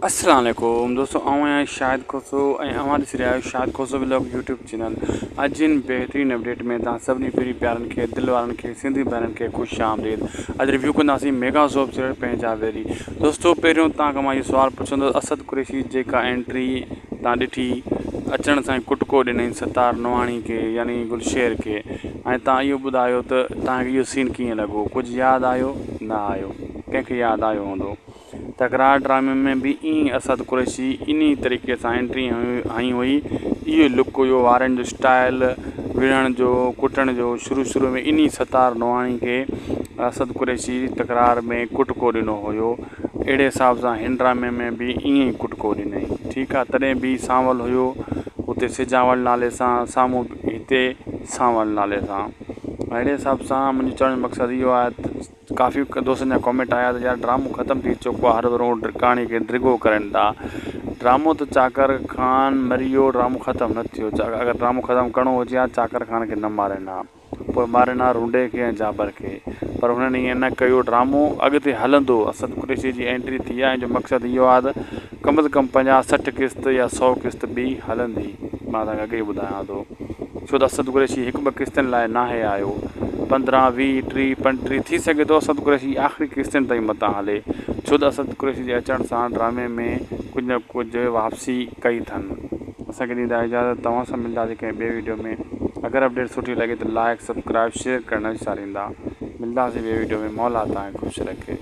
السلام عليڪم دوستو آئون آهيان شاهد کوسو ۽ اوهان ڏسي رهيا آهيو Shahid Khoso vlog YouTube channel اڄ جي هن بهترين اپڊيٽ ۾ توهان سڀني پرين پيارن کي دل وارن کي سنڌي ڀائرن کي خوش آمديد اڄ ريويو ڪنداسين ميگا سوپ سيريل پنهنجا ويري دوستو پهريون توهان کان مان اهو سوال پڇندس اسد قريشي جيڪا انٽري توهان ڏٺي اچڻ سان ئي ڪٽڪو ڏنائين ستار نوحاڻي کي يعني گلشير کي ۽ توهان اهو ٻڌايو ته توهان کي اهو سين ڪيئن لڳو ڪجهه ياد آيو نه آيو ڪنهن کي ياد آيو هوندو تڪرار ڊرامي ۾ به ائين ئي اسد قريشي انهي طريقي سان انٽري هنئي هئي. اهو ئي لڪ هيو وارن جو اسٽائل، وڙهڻ جو، ڪٽڻ جو، شروع شروع ۾ انهي ستار نوحاڻي کي اسد قريشي تڪرار ۾ ڪٽڪو ڏنو هيو. اهڙي حساب سان هن ڊرامي ۾ به ائين ئي ڪٽڪو ڏنائين. ٺيڪ آ تڏهن به سانول هيو اتي سجاول نالي سان سامهون هتي سانول نالي سان. اهڙي حساب سان منهنجو چوڻ جو مقصد اهو آهي ته. ڪافي دوستن جا ڪامينٽ آيا ته يار ڊرامو ختم ٿي چڪو آهي هر ڀيرو ڪهاڻي کي ڊگهو ڪرن ٿا ڊرامو ته چاڪر خان مري ويو ڊرامو ختم نه ٿيو اگر ڊرامو ختم ڪرڻو هجي ها چاڪر خان کي نه مارين ها پوء مارين ها رونڊي کي ۽ جابر کي پر هنن ائين نه ڪيو ڊرامو اڳتي هلندو اسد قريشي جي انٽري ٿي آهي ان جو مقصد اهو آهي ته ڪم از ڪم پنجاهه 60 قسط يا 100 قسط ٻي هلندي مان توهان کي اڳي ئي ٻڌايان ٿو. ڇو ته اسد قريشي هڪ ٻه قسطن لاء ناهي آيو، 15، 20، 30، 35 ٿي سگهي ٿو اسد قريشي آخري قسطن تائين متان هلي، ڇو ته اسد قريشي جي اچڻ سان ڊرامي ۾ ڪجهه نه ڪجهه واپسي ڪئي اٿن. اسان کي ڏيندا اجازت توهان سان ملنداسين ڪنهن ٻئي وڊيو ۾ اگر اپڊيٽ سٺي لڳي ته لائڪ سبسڪرائب شيئر ڪرڻ نه وساريندا ملنداسين ٻئي وڊيو ۾ مولا توهان کي خوش رکي.